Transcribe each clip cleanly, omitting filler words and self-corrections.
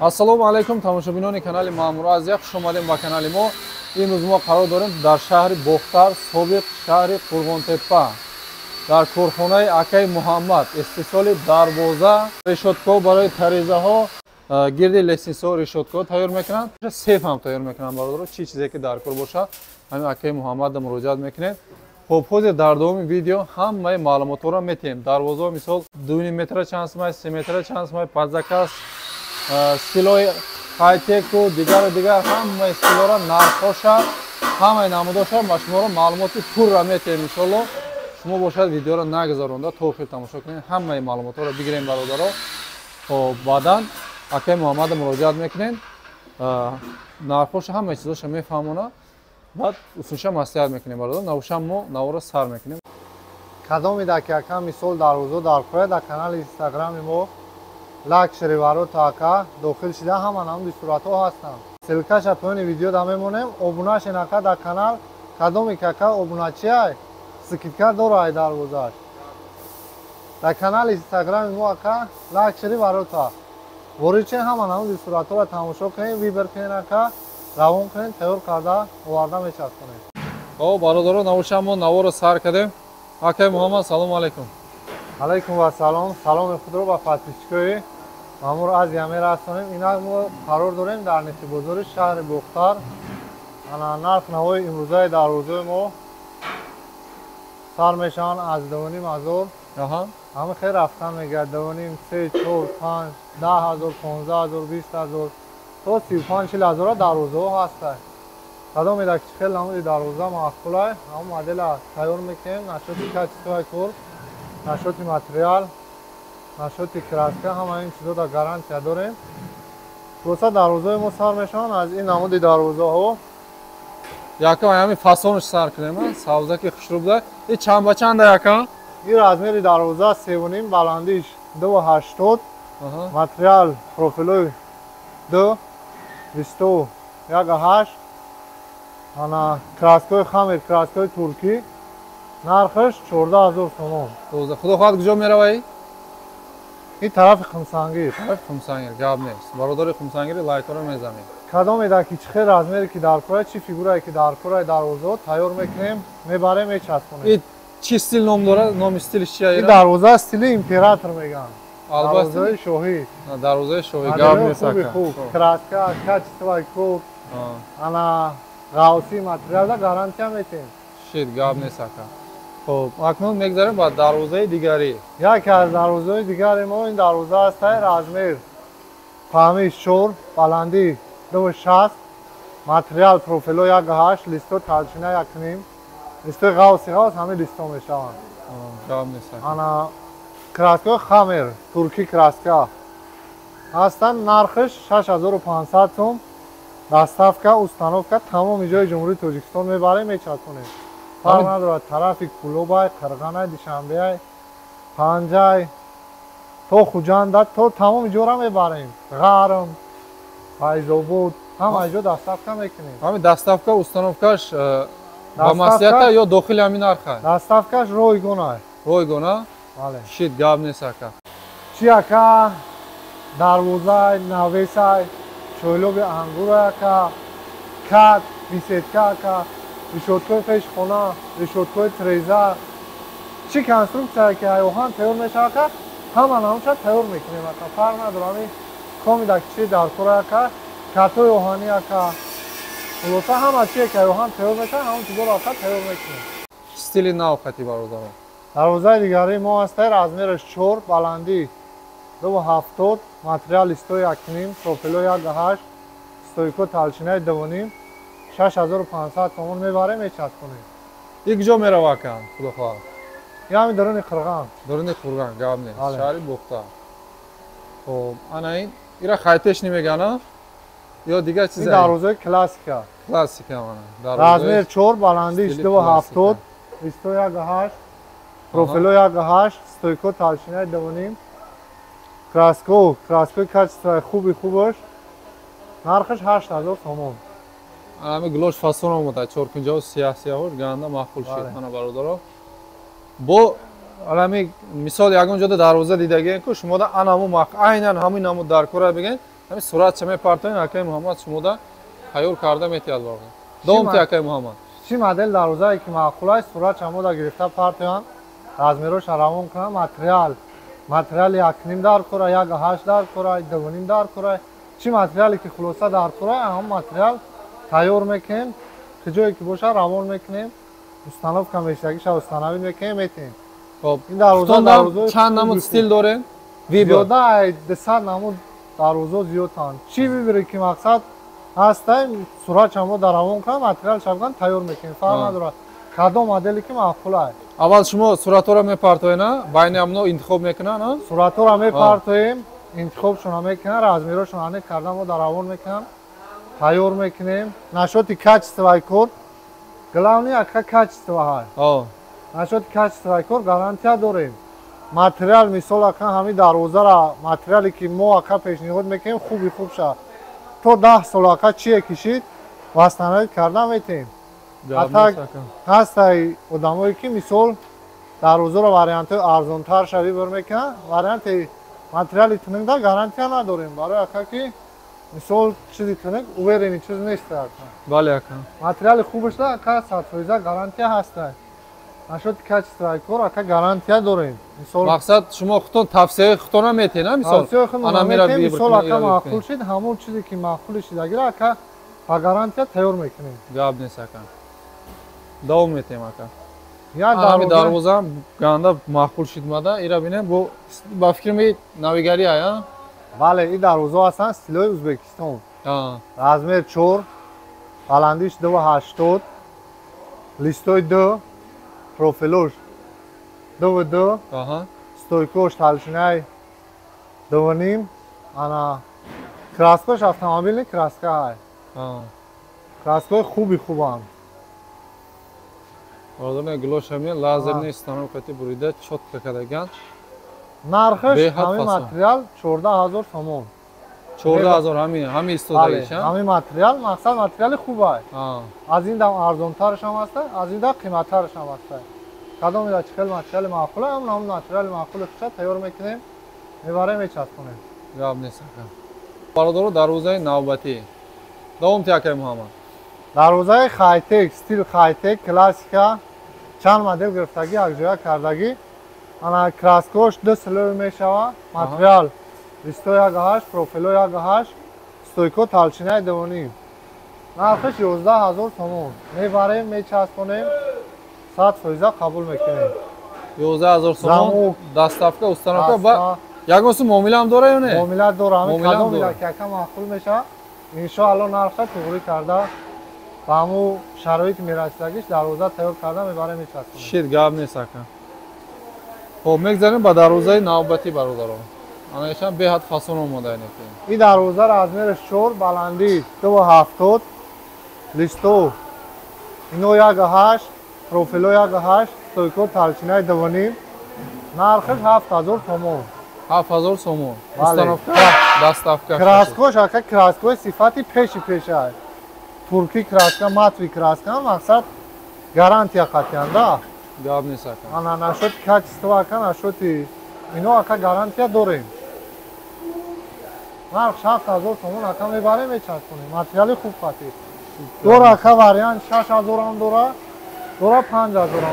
Ассалому алайкум, тамошобинони канали Маъмур Азия, хуш омадем ба канали мо. Имрӯз мо қарор дорем дар шаҳри Бохтар, собиқ шаҳри Қурғонтеппа, дар корхонаи акаи Муҳаммад, истеҳсоли дарвоза, решоткаҳо барои тарезаҳо, гирди лестницаҳо решоткаҳо тайёр мекунанд, сейф ҳам тайёр мекунанд. Бародаро, чӣ чизе ки дар кор бошад, ҳамин акаи Муҳаммадда муроҷиат мекунед. Хуб, ҳозир дар давоми видео ҳамаи маълумотҳоро метиҳем. Дарвозаҳо, мисол, 2,5 метра чанд сумай, 3 метра чанд сумай, под заказ, стилои хайтеку дигару дигар, ҳамаи стилора, нархҳоша, ҳамаи намудоша ба шуморо маълумоти пурра метиҳем, иншолло. Шумо бошад, видеоро нагузаронда то охир тамошо кунед, ҳамаи маълумотҳоро бигирем, бародаро. Хоб, баъдан акаи Муҳаммада муроҷиат мекунед, нархҳоша, ҳамаи чизоша мефаҳмона, баъд усулша маслиҳат мекунем, бародар. Навша мо наворо сар мекунем. Кадомида ки, ака, мисол, дарвозо дар кора, дар канали Инстаграми мо Лакшери Ворота, ака, дохил шида, ҳама намуди суратҳо ҳастанд. Ссылкаша поёни видео да мемонем. Обуна шен, ака, дар канал. Кадоме ки, ака, обуначиай, скидка дора ай дарвозаш. Дар канали Инстаграми мо, ака, Лакшери Ворота ворид шен, ҳама намуди суратҳоро тамошо кунед, выбор кунед, ака, равон кунед, тайёр карда оварда мечаспонем. Хоб, бародаро, навша мо наворо сар кардем. Акаи Муҳаммад, салому алайкум. Алайкум вассалом. Саломи худро ба подписчикои Маъмур Азия мерасонем. Инак, мо қарор дорем дар нисфи бозори шаҳри Бохтар. Ана, нарх навои имрӯзаи дарвозаи мо сар мешаванд аз 2,5 ҳазор. Ҳама хел рафтан мегирад: 2,5, се, чор, панҷ, 10 ҳазор, 15 ҳазор, 20 ҳазор то 35, 40 ҳазора дарвозаҳо ҳастанд. Кадомеда ки хел намуди дарвоза маъқулай, ҳамон модела тайёр мекунем. Насчёти качествои кор, насчёти материал, насчёти краска, ҳама ин чизо да гарантия дорем. Хулоса, дарвозаҳои мо сар мешаванд аз ин намуди дарвозаҳо. Якам ҳамин фасонаш сар кунем, савзаки хушрӯ буда. И чанд ба чанда, яка? Ин размери дарвоза 3,5, баландиш 2,80, материал профилои ду, 21,8. Ана, краскои хамер, краскои туркӣ, нархаш 14 000 сомон. Худо хоҳад, куҷо мераваӣ? Ин тарафи Хумсангир. Тарафи Хумсангир, гап нест. Бародари Хумсангири лайкҳоро мезанем. Кадомеда ки чӣ хел размере ки дар кора, чӣ фигурае ки дар кораи, дарвозаҳо тайёр мекунем, мебарем, мечаспонем. И чӣ стил ном дорад? Номи стилиш чия? Ин дарвоза стили император мегӯянд, дарвозаи шоҳӣ. Дарвозаи шоҳӣ, гап нест. Хуби хуб, краска, качествои кор, ана, ғавсии материалда гарантия метиҳем. Шит, гап нест, ака. Хоб, акнун мегзарем ба дарвозаи дигарӣ. Яке аз дарвозаҳои дигари мо ин дарвоза ҳастай. Размер паҳмиш чор, баландӣ 2,60, материал профило 1,8, листо толщина 1,5, листои ғавси ғавс, ҳамин листо мешаванд. Гап нест. Ана, краскаи хамер, туркӣ краска ҳастанд. Нархаш 6500 сом. Доставка, установка тамоми ҷои Ҷумҳурии Тоҷикистон мебарем, мечаспонем. Фарқ надорад, тарафи Кӯлобай, Қирғанай, Душанбеай, Панҷай, то Хуҷанда, то тамоми ҷора мебарем. Ғарм, Файзобод, ҳама ҷо доставка мекунем. Ҳамин доставка, установкаш ба маслиҳата ё дохили ҳамин нарха? Доставкаш ройгонай. Ройгона. Бале. Шит, гап нест, ака. Чи, ака, дарвозай, навесай, чойлоби ангур, ака, кат, беседка, ака, решоткои пешхона, решоткои треза, чӣ конструксияе ки оҳан тайёр мешавад, ака, ҳама намудша тайёр мекунем, ака. Фарқ надорад, ҳамин комида чи дар кора, ака, катои оҳанӣ, ака, хулоса, ҳама чие ки оҳан тайёр мешавад, ҳамон чизоро, ака, тайёр мекунем. Стили нав хати, бародарон. Дарвозаи дигари мо ҳастай. Размераш чор, баландӣ 2,70, материал листои 1,5, профило 1,8, стойко толщинаи 2,5, 6500 сомон. Мебарем, мечаспонем. И куҷо мерава, ака, худо хоҳад? Ями даруни Қирған. Даруни Қурған, гап нест, шаҳри Бохтар. Хоб, ана ин, ира хайтешни мегана ё дигар чиз? Ин дарвозаи классика. Классика, мана. Размер чор, баландиш 2,70, 21,8, профило 1,8, стойко толщинаи 2,5, краско, краскои качествои хуби хубаш, нархаш 8000 сомон. Ами гулош фасон омада, чоркунҷао, сияҳ сияҳош ганда маъқул шид. Мана, бародаро, бо алами мисол, ягон ҷода дарвоза дидагиен ку шумода, анаму айнан ҳамин намуд дар кора бигӯен. Ҳамин суратча мепартоен, акаи Муҳаммад шумода тайёр карда метиҳад бародар. Давом ти, акаи Муҳаммад. Чӣ модел дарвозае ки маъқул аст, суратча мода гирифта партоянд, размероша равон кунанд. Материали 1,5 дар кора, 1,8 дар кора, 2,5 дар кора, чӣ материале ки хулоса дар кора, ҳамон материал тайёр мекунем, ҷое ки боша равон мекунем, установка мешагиша установить мекунем, метиҳем. Хоб, ин дарвоза чанд намуд стил дорем? Зиёда 200 намуд дарвозо зиёдтанд. Чӣ выборе ки мақсад ҳастай, суратша мо дар равон кунам, материал шавган тайёр мекунем, фарқ надорад кадом моделе ки маъқул аст. Аввал шумо суратҳоро мепартоена, байни ҳамно интихоб мекунанд? Суратҳоро мепартоем, интихобшона мекунанд, размерошона аниқ карда мо дар равон мекунам, тайёр мекунем. Насчёти качествои кор, главный ака качество ҳаст. Насчёти качествои кор гарантия дорем. Материал, мисол, ака, ҳамин дарвозара материале ки мо, ака, пешниҳод мекунем, хуби хуб шавад, то 10 сол, ака, чие кишид, восстановить карда метиҳем. Ҳастай одамое ки, мисол, дарвозаро вариантҳои арзонтарша выбор мекунанд, варианти материали тунукда гарантия надорем. Барои, ака, ки мисол чизи тунук уверенный чиз нест, ака. Бале, ака. Материали хубашда, ака, 100% гарантия ҳастай. Насчёти качествои кор, ака, гарантия дорем. Мисол, мақсад, шумо худтон тавсияи худтона метиҳед, мисол? Мисол, ака, маъқул шид, ҳамон чизе ки маъқули шидагира, ака, ба гарантия тайёр мекунем. Гап нест, ака, давом метиҳем, ака. Ҳами дарвоза ганда маъқул шидмада, ира бинем, бо ба фикри навигарӣ ая. Бале, ин дарвозаҳо ҳастанд стилои Ӯзбекистон. Размер 4, баландиш 2,80, листои 2, профилош 2,2, стойкош толщинаи 2,5, ана краскош автомобильный краска ҳай. Краскои хуби хубанд. Бародарони, гулошами лазерный станок қати бурида, чётко кардаган. Нархаш ҳамин материал 14 000 сомон. 14 000 ҳамин истодагиш? Ҳамин материал, мақсад, материали хуб ай. Аз ин дам арзонтараш ҳам аста, аз ин дам қиматтараш ҳам аста. Кадом ида чӣ хел материали маъқул, ҳамн ҳамн материали маъқули хуша тайёр мекунем, мебарем, мечаспонем. Гап нест, ака. Бародаро, дарвозаи навбатӣ. Давом ти, акай Муҳаммад. Дарвозаи хайтек, стил хайтек, классика, чанд модел гирифтагӣ, якҷоя кардагӣ. Ана краскош ду слой мешава, материал листо 1,8, профило 1,8, стойко толщинаи 2,5. Нархаш 11 000 сомон. Мебарем, мечаспонем, 100% қабул мекунем. 11 000 сомон, доставка, установка ба ягон сум муомила ҳам дора ё не? Муомила дора. Ҳамин кадом ила ки, ака, маъқул мешавад, иншоалло, нархша туғрӣ карда, ба ҳамун шароити мерасидагиш дарвоза тайёр карда мебарем, мечаспонем. Шит, гап нест, ака. Хоб, мегзарем ба дарвозаи навбатӣ, бародарон. Анаишам беҳад фасон омода. Ин дарвоза размераш 4, баландӣ 2,70, листо ино 1,8, профило 1,8, стойко толщинаи 2,5. Нархаш 7000 сомон. 7000 сомон, установка, доставка. Краскош, ака, краскои сифати пеши пеша, туркӣ краска, матовый краска, мақсад, гарантия қатъян. Гап нест, ака. Ана насчёти качество, ака, насчёти ино, ака, гарантия дорем. Нарх 7000 сомон, ака, мебарем, мечаспонем, материали хуб қатӣ дора, ака. Вариант 6000-ам дора, 5000-ам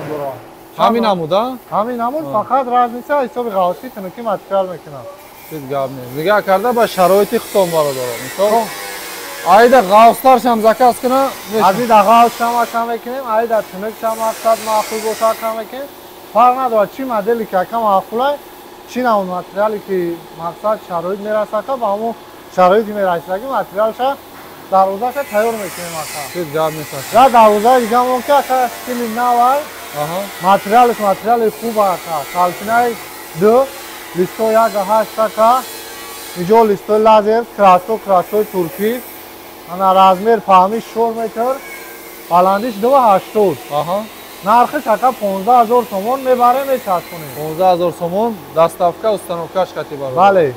дора. Ҳамин намуда? Ҳамин намуд, фақат разница ҳисоби ғавсӣ, тунукӣ материал мекунам. Ҳеҷ гап нест, нигаҳ карда ба шароити худтон, бародаро. Мисол, айда ғавстаршам заказ куна? Аз ида ғавсшам, ака, мекунем, айда тунукшам, мақсад, маъқул боша, ака, мекунем. Фарқ надорад, чӣ модели ки, ака, маъқулай, чӣ намуд материале ки, мақсад, шароит мераса, ака, ба ҳамун шароити мерасидаги материалша дарвозаша тайёр мекунем, ака. Ҳеҷ гап нест. Я дарвозаи дигамо ки, ака, стили навай, материалаш материали хуб, ака, толщинаи 2, листо 1,8, ака, иҷо листои лазер, краско, краскои туркӣ. Ана размер паҳмиш 4 метр, баландиш 2,80. Нархиш, ака, 15 000 сомон. Мебарем, мечаспонем. 15 000 сомон, доставка, установкаш қати, бародар. Бале,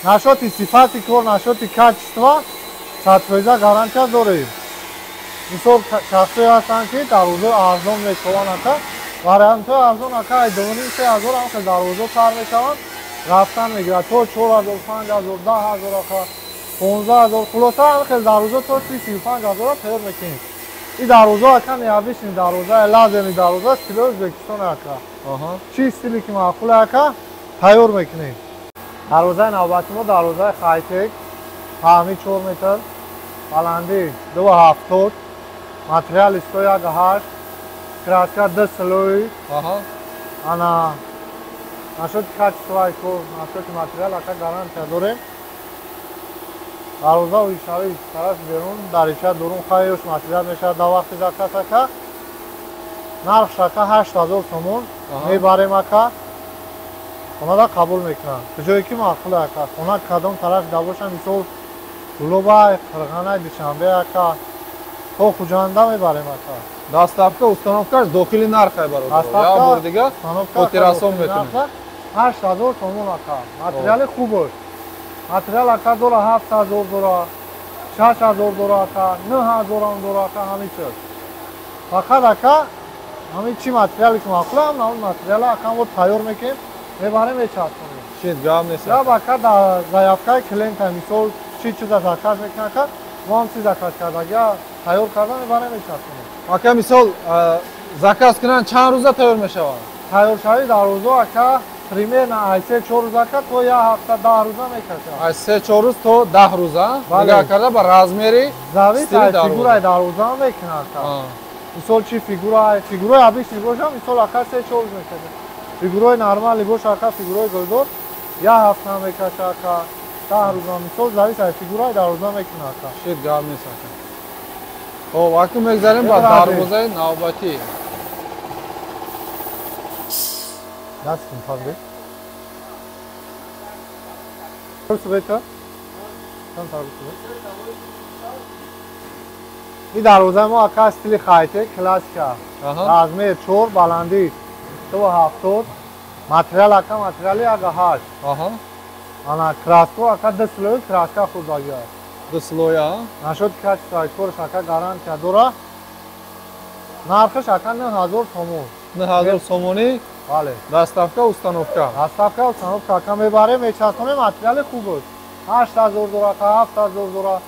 насчёти сифати кор, насчёти качество 100% гарантия дорем. Мисол, шахсое ҳастанд ки дарвозаи арзон мешаванд, ака, вариантҳои арзон, ака, ай 2,5-3 ҳазор ҳам хел дарвозао сар мешаванд, рафтан мегирад то 4000, 5000, 10 000, ака. 15,000. Хулоса ҳам хел дарвоза то 35 ҳазора тайёр мекунем. И дарвоза ака необычный дарвоза, лазерный дарвоза, стили Ӯзбекистон ака. Чи стили ки маъқул ака тайёр мекунем. Дарвозаи навбати мо дарвозаи хайтек, паҳни 4 метр, баландӣ 2,70, материали 101,8, краска 2 слой. Ана насчёти качествои кор, насчёти материал ака гарантия дорем. Дарвоза ишави тарафи берун, дарича дурун хайёш материал мешавад дар вақти заказ ака. Нархш ака 8,000 сомон мебарем ака. Хонада қабул мекунанд. Ҷое ки маъқул ака. Хона кадом тараф да боша, мисол Гулобай, Қирғанай, Душанбе ака. То Хуҷанда мебарем ака. Доставка, установкаш дохили нархай бародар. Я бор дига хотиррасон мекунем. 8,000 сомон ака. Материали хуб. Материал ака дора 7,000 дора, 6,000 дора ака, 9,000 дора ака, ҳамин чиз. Фақат ака ҳамин чи материале ки маъқул ҳам ҳамон материал ака мо тайёр мекунем, мебарем мечаспонем. Чиз гап нест. Я ака дар заявкаи клиента мисол чи чиза заказ мекунад ака, мо ҳам чи заказ кардагия тайёр карда мебарем мечаспонем. Ака мисол заказ кунанд чанд рӯза тайёр мешавад? Тайёршавии дарвоза ака примерно аз 3-4 рӯз ака то як ҳафта 10 рӯза мекашад. Аз 3-4 рӯз то 10 рӯза? Нигоҳ карда ба размери завис аз фигураи дарвоза мекунад ака. Мисол чи фигура, фигураи обычный боша, мисол ака 3-4 рӯз мекашад. Фигураи нормалӣ боша ака, фигураи гулдор як ҳафта мекашад ака, 10 рӯза. Мисол завис аз фигураи дарвоза мекунад ака. Шит гап нест ака. Хоб, акнун мегзарем ба дарвозаи навбатӣ. Дастин пазде. И дарвозаи мо ака стили хайте, классика. Размер 4, баландӣ 2,70, материал ака материали 1,8. Ана краска ака 2 слой краска хӯрдагиа. 2 слоя? Насчёт качествои корш ака гарантия дора. Нархш ака 9,000 сомон. 9,000 сомонӣ? Бале. Доставка, установка. Доставка, установка ака мебарем, мечаспонем, материали хуб аст. 8,000 дора ака, 7,000 дора,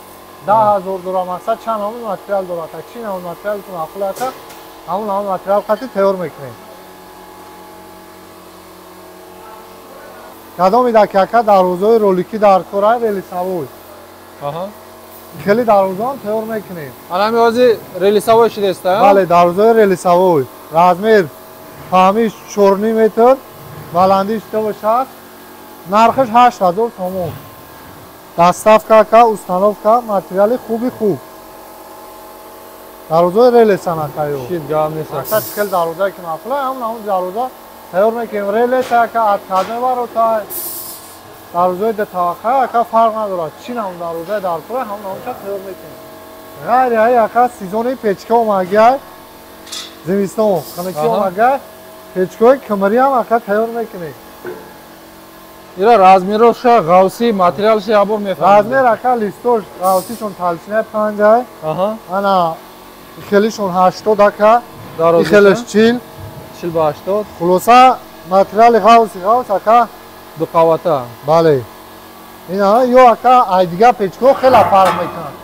10,000 дора. Мақсад чанд ҳамон материал дора ака, чи ҳамон материал ки маъқул ака, ҳамон ҳамон материал қати тайёр мекунем. Кадоми даки ака дарвозаи роликӣ дар кора релисавой. Хеле дарвозаам тайёр мекунем. Ана ҳами релисавой шудааст, а? Бале, дарвозаи релисавой. Размер паҳмиш 4,5 метр, баландиш 2,60, нархш 8,000 сомон. Доставка ака, установка, материали хуби хуб. Дарвозаи релесан ака ё. Шит гап нест ака. Ака хел дарвозае ки маъқул ҳамон ҳамон дарвоза тайёр мекунем. Релес ака откадме баротай. Дарвозаи ду табақа ака фарқ надорад. Чи ҳамон дарвозаи дар кора ҳамон ҳамонша тайёр мекунем. Ғайри ай ака сезони печка омагай, зимистон хунукӣ омагай, печкаҳои кимриам ака тайёр мекунем. Ира размероша, ғавси, материалша ябор мефаҳмед. Размер ака листош ғавсишон толщинаи 5 ай. Ана хелишон 80 ака, хелиш 40. 40 ба 80. Хулоса материали ғавси ғавс ака ду қавата. Бале. Ина ё ака ай дигар печкаҳо хеле фарқ мекунанд.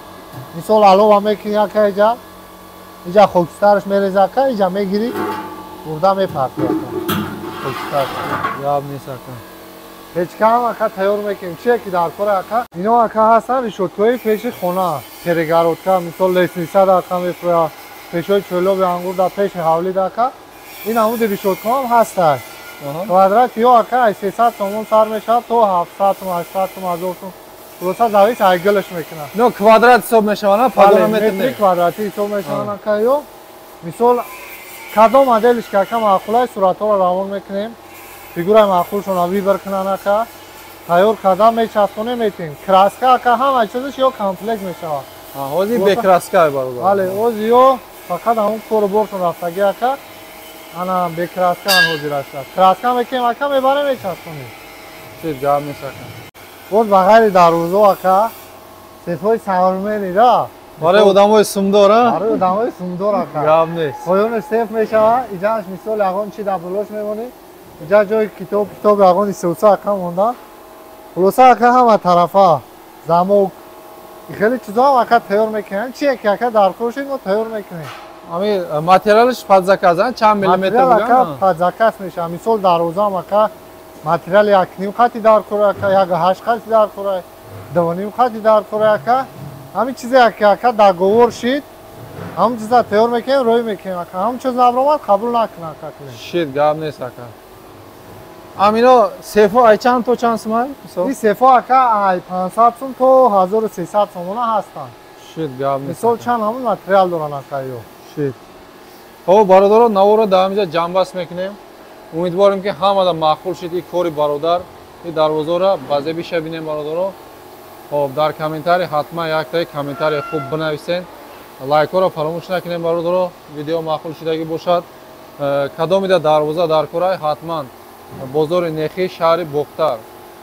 Мисол алова мекунӣ ака иҷа, иҷа хокистараш мереза ака, иҷа мегирӣ, бурда мепартӣ ака. Хокистар. Гап нест ака. Печкаам ака тайёр мекунем. Чие ки дар кора ака? Ино ака ҳастанд решёткаҳои пеши хона, перегородка, мисол лестница да ака мефурӯяд, пешҳои чӯлоби ангур да пеши ҳавлӣ да ака. Ин ҳамуди решёткаҳам ҳастанд. Квадрат ё ака аз 300 сомон сар мешавад то 700 сом, 800 сом, 1000 сом. Хулоса завис аз гулаш мекунад. Ино квадрат ҳисоб мешаванд, а? Погонометр метри квадратӣ ҳисоб мешаванд ака ё. Мисол кадом моделиш ки ака маъқулай суратҳоро равон мекунем. Фигураи маъқулшонро выбор кунанд ака. Тайёр карда мечаспонем, метем. Краска ака ҳама чизаш ё комплект мешавад. Ҳозир бе краска бародар. Бале, ҳозир ё фақат ҳамон кору боршон рафтагӣ ака. Ана бе краска ҳам ҳозир аст. Краска мекунем ака, мебарем, мечаспонем. Чиз гап нест ака. Боз ба ғайри дарвозо ака, сетҳои современный да. Барои одамои сумдор, а? Барои одамои сумдор ака. Гап нест. Поёнаш сеф мешавад, иҷааш мисол ягон чи дар болош мемонӣ. Иҷа ҷои китоб, китоб ягон истилса ака монда. Хулоса ака ҳама тарафа замок, Хеле чизо ҳам ака тайёр мекунем. Чи яке ака даркор шид, мо тайёр мекунем. Ами материалаш под заказ, чанд миллиметр? Материал ака под заказ мешавад. Мисол, дарвозаам ака материали 1,5 қати даркор ака, 1,8 қати даркор, 2,5 қати даркор ака. Ҳамин чизе яке ака договор шид, ҳамон чиза тайёр мекунем, рӯй мекунем ака. Ҳамон чиз набаромад, қабул накунад ака. Шид, гап нест ака. Амино сефо ай чанд то чанд сумай? Ин сефо ака ай 500 сум то 1300 сомона ҳастанд. Шид, гап нест. Мисол, чанд ҳамон материал доранд ака ё. Шид. Хоб, бародаро, наворо дар ҳаминҷа ҷамъбаст мекунем. Умедворем, ки ҳамада маъқул шид ин кори бародар. Ин дарвозаро ба зебиша бинем, бародаро. Хоб, дар комментарий ҳатман яктаи комментарии хуб бинависен. Лайкҳоро фаромӯш накунем, бародаро. Видео маъқул шудагӣ бошад. Кадомида дарвоза дар корай, ҳатман бозори Нехӣ, шаҳри Бохтар,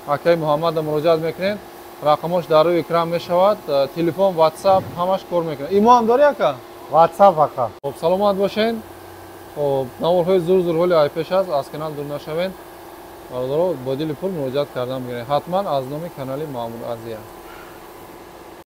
акаи Муҳаммада муроҷиат мекунед. Рақамош дар рӯи экран мешавад. Телефон, Ватсап ҳамаш кор мекунад. Имо ҳам дорӣ, ака? Ватсап ака. Хоб, саломат бошен. Хоб, наворҳои зур зур ҳоли айпеш аст, аз канал дур нашавен, бародаро. Бо дили пур муроҷиат кардан бигиред, ҳатман аз номи канали Маъмур Азия.